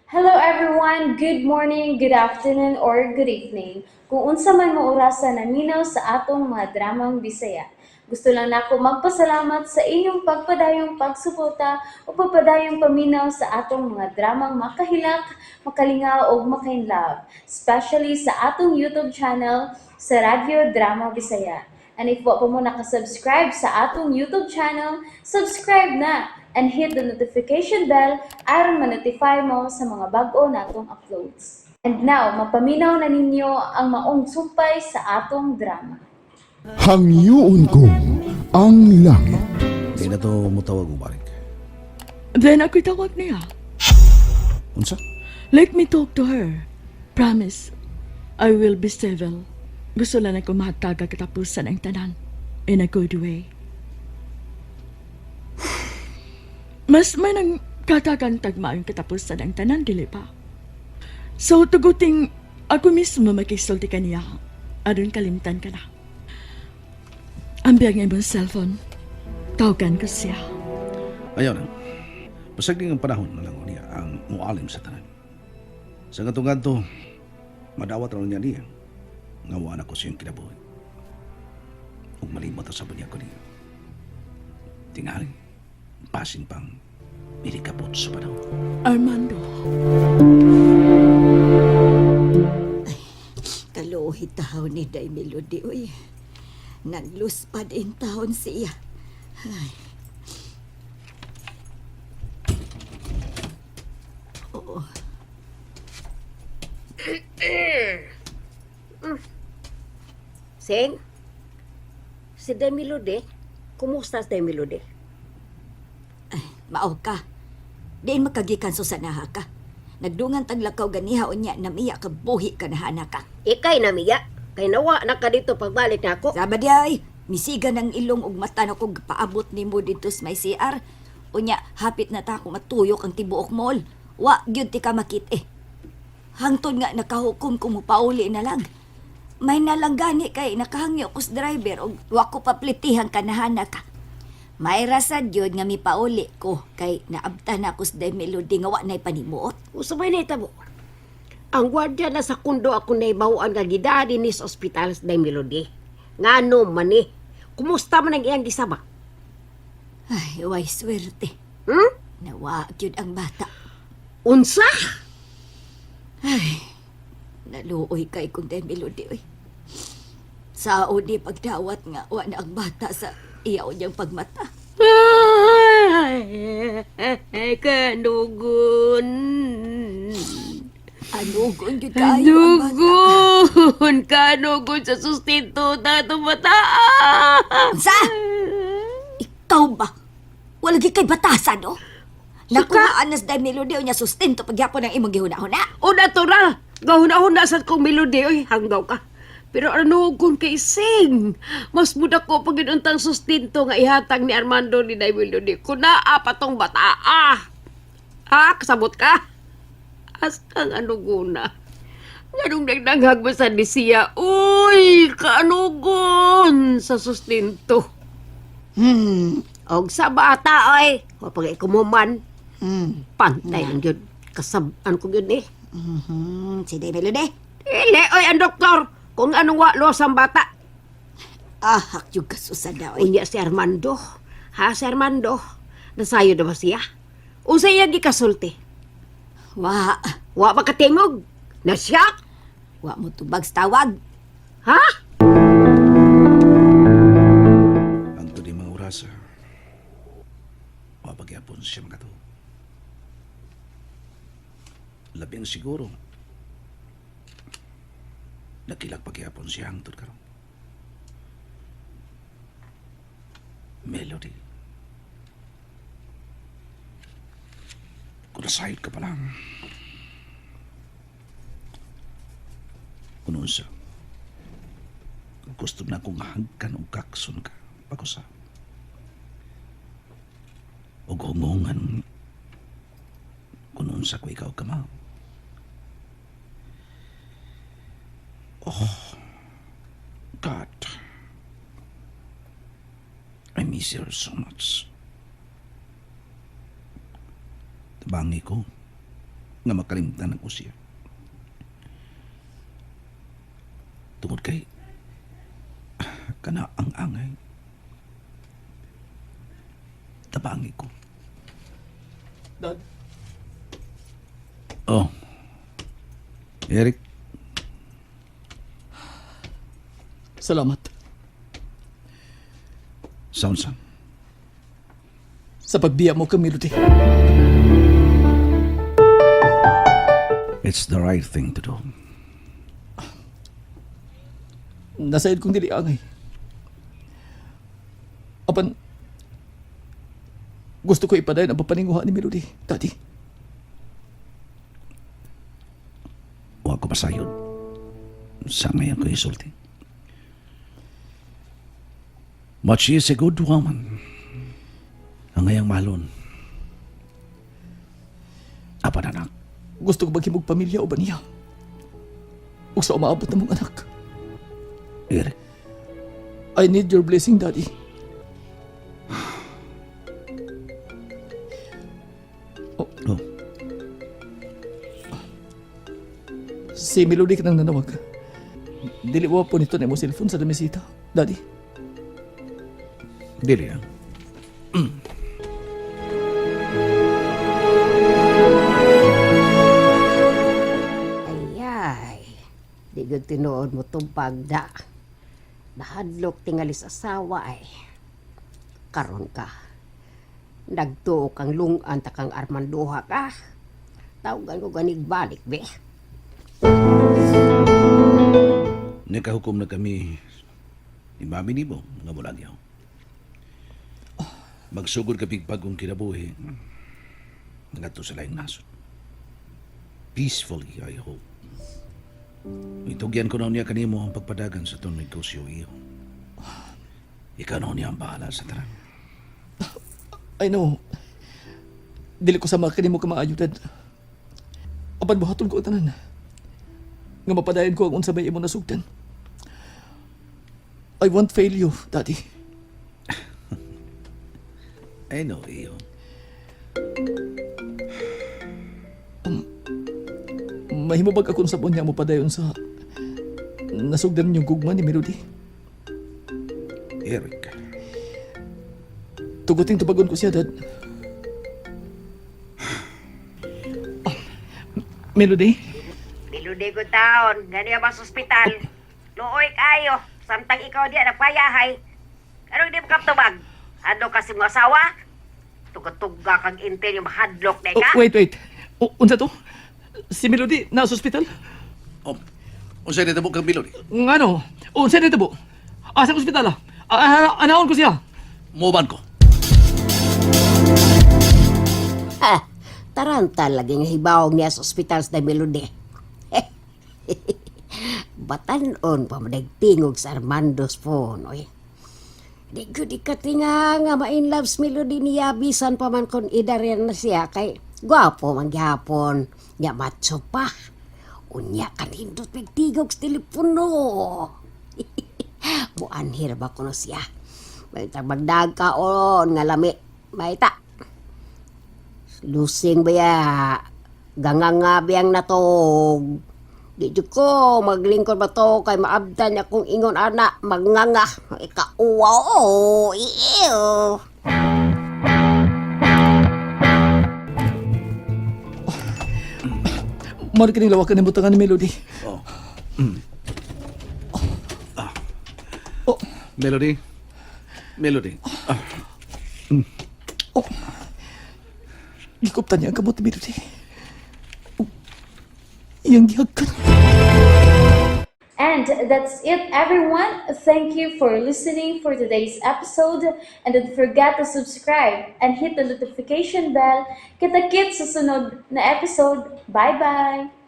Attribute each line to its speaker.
Speaker 1: Hello everyone! Good morning, good afternoon, or good evening. Kung unsa man mo orasa naminaw sa atong mga dramang Bisaya. Gusto lang nako magpasalamat sa inyong pagpadayong pagsuporta o pagpadayong paminaw sa atong mga dramang makahilak, makalingaw ug makainlove, especially sa atong YouTube channel sa Radyo Drama Bisaya. And if wa pa mo nakasubscribe sa atong YouTube channel, subscribe na and hit the notification bell aron ma-notify mo sa mga bag-o natong uploads. And now, mapaminaw na ninyo ang maong sumpay sa atong drama.
Speaker 2: Hangyoon ko ang langit.
Speaker 3: Di na to mutawag umarik.
Speaker 4: Then ako'y tawag niya.
Speaker 3: Unsa?
Speaker 4: Let me talk to her. Promise, I will be civil. Gusto lang ako mahataga katapusan ang tanan. In a good way. Mas may nang katagan tagma ang katapusan ang tanan, dili pa. So, tuguting ako mismo makisulti kaniya. Aron kalimtan ka na. Ambi ang imong cellphone. Tawagan ko siya.
Speaker 3: Ayaw na. Pasag ang panahon na lang niya ang mualim sa tanan. Sa ngatong-ngadto, madawat raw niya niya. Nga wa na ko siyang kinabuhi. Ug malimot sa niya ko niya. Tingali, basin pang ilikabot sa panahon.
Speaker 4: Armando.
Speaker 5: Kaluhi taon ni Day Melody, uy. Nagluspad in taon siya. Ay. Oo.
Speaker 6: Sing? Si Demilode? Kumusta si Demilode?
Speaker 5: Ay, mao ka. Diin makagikan Susana ka. Nagdungan taglakaw ganiha unya namiya ka buhi ka na ka.
Speaker 6: Ikay na miya. Kay nawa na ka dito pagbalik na ako.
Speaker 5: Sama di ay, misiga ng ilong ug mata na kog paabot nimo dito sa may CR. Unya, hapit na ta ako matuyok ang tibuok mall. Wa gyud ti ka makit eh. Hangtod nga nakahukom ko pauli na lang. May nalang gani kay nakahangyo ko sa driver ug wa ko paplitihan kanahana ka. May rasad yun nga mipauli ko kay naabtan na ako sa Day Melody nga wa na'y panimuot.
Speaker 6: Usabay na itabo. Ang gwardya na sa kundo ako naibawaan nga gidadi ni sa ospital sa Demilode. Ngano man eh. Kumusta man ang iyang gisaba?
Speaker 5: Ay, way swerte. Nawa gyud ang bata.
Speaker 6: Unsa?
Speaker 5: Ay, naluoy kay kung Day Melody oy. Sao di pagdawat nga wa na ang bata sa iyaw niyang pagmata.
Speaker 6: Ay, kanugon.
Speaker 5: Anugon gyud kaayo ang bata.
Speaker 6: Kanugon! Kanugon sa sustento na itong bata!
Speaker 5: Unsa? Ikaw ba? Wala gyud kay batasan, no? Nakuhaan na sa Day Melody o niya sustento pagyapon ang imong gihuna-huna.
Speaker 6: O natural! Gahuna-huna sa kong melody, oy, hanggaw ka. Pero ano kung kay Sing? Mas muda ko pag inuntang sustento nga ihatag ni Armando ni Day Melody. Kung naa pa tong bata, ah! Ah, kasabot ka? Astang ano guna? Nganong nagdanghag mo sa ni siya? Uy, kaanugon sa sustento. Og sa bata ay, wapag ikumuman. Pantay lang yun. Kasabaan ko yun eh.
Speaker 5: Si Day Melody.
Speaker 6: Dili, oy, ang doktor. Kung anong wa luwas ang bata.
Speaker 5: Ahak yung kasusada, oy.
Speaker 6: Unya si Armando. Ha, si Armando? Nasayo na ba siya? Unsa iya gikasulti?
Speaker 5: Wa,
Speaker 6: Wa ba katingog? Nasyak?
Speaker 5: wa mo tubag sa tawag.
Speaker 6: Ha?
Speaker 3: Ang di mga orasa, mapagyapon siya mga to. Labing siguro, nakilag pagyapon siya hangtod karon. Melody. Kung nasayod ka pa lang. Kung unsa, gusto na kong hangkan o kakson ka pag-usa. O gungungan kung unsa ko ikaw kamaw. Oh, God. I miss her so much. Tabangi ko. Nga makalimtan ako siya. Tungod kay kana ang angay. Tabangi ko.
Speaker 7: Dad,
Speaker 3: Oh. Eric,
Speaker 7: salamat.
Speaker 3: sound.
Speaker 7: Sa pagbiya mo kang Melody.
Speaker 3: It's the right thing to do.
Speaker 7: Nasayod kong dili angay. Apan, gusto ko ipadayon ang papaninguha ni Melody, Daddy.
Speaker 3: Wa ko pasayod. Sa ngayon ko isulti. But she is a good woman. Ang ngayang mahalon. Apan anak,
Speaker 7: Gusto ko maghimog pamilya uban niya. Ug sa umaabot na mong anak.
Speaker 3: Eric,
Speaker 7: I need your blessing, Daddy.
Speaker 3: Oh,
Speaker 7: Si Melody ka nang nanawag. Dili wa po nito na imo cellphone sa damisita, Daddy.
Speaker 3: Dili ah.
Speaker 6: Ayay, di gud tinuod mo tumpag da. Nahadlok tingali sa asawa ay. Karon ka. Nagtuo kang lungan ta kang Armanduha ka. Tawagan ko ganig balik be.
Speaker 3: Nakahukom na kami ni Mami nimo nga mulagyaw. Magsugod ka bagong kinabuhi. Ngadto sa laing nasod. Peacefully, I hope. Itugyan ko na niya kanimo ang pagpadagan sa itong negosyo iyo. Ikaw na niya ang bahala sa tanan.
Speaker 7: I know. Dili ko sa mga kanimo ka maayo, Dad. Apan buhaton ko ang tanan. Nga mapadayon ko ang unsa may imo nasugdan. I won't fail you, Daddy.
Speaker 3: I know, iyo.
Speaker 7: Mahimo bag akong sabon niya mo padayon sa nasugdan niyong gugma ni Melody?
Speaker 3: Eric,
Speaker 7: Tuguting tubagon ko siya, Dad. Ah, Melody?
Speaker 6: Melody ko taon, gani ba sa ospital? Luoy kayo, samtang ikaw diya nagpayahay. Anong di mo kaptubag? Ano kasi mo asawa? Tugatugga kang intel yung mahadlok na
Speaker 7: Oh,
Speaker 6: ka?
Speaker 7: wait, wait. Oh, unsa to? Si Melody nasa ospital?
Speaker 3: Oh, unsay nitabo kang Melody?
Speaker 7: Ngano? Unsa na tabo? Asa ospital ah? Anaon ko siya.
Speaker 3: Muban ko.
Speaker 6: Ha, taranta lagi nga hibawong niya sa ospital sa Melody. Batanon pa tingog sa Armando's phone, oy. Di ko di ka tinga nga ma-in love sa Melody niya bisan pa man kon idaren na siya kay gwapo man gihapon. Nya macho pa. Unya kanindot tigog sa telepono. Muanhir ba kuno siya? May magdag kaon nga lami. Maita. Lusing ba ya? Ganganga biyang natog. Di jud ko maglingkod ba to kay maabdan niya kung ingon ana magnganga ikauwa o iyo.
Speaker 7: Mara kining lawakan ni butangan ni Melody.
Speaker 3: Oh.
Speaker 7: Oh,
Speaker 3: Melody. Melody. Ah,
Speaker 7: oh. Gikuptan niya ang kamot ni Melody. Oh, iyang gihagkan.
Speaker 1: And that's it, everyone. Thank you for listening for today's episode. And don't forget to subscribe and hit the notification bell. Kita-kits sa sunod na episode. Bye-bye!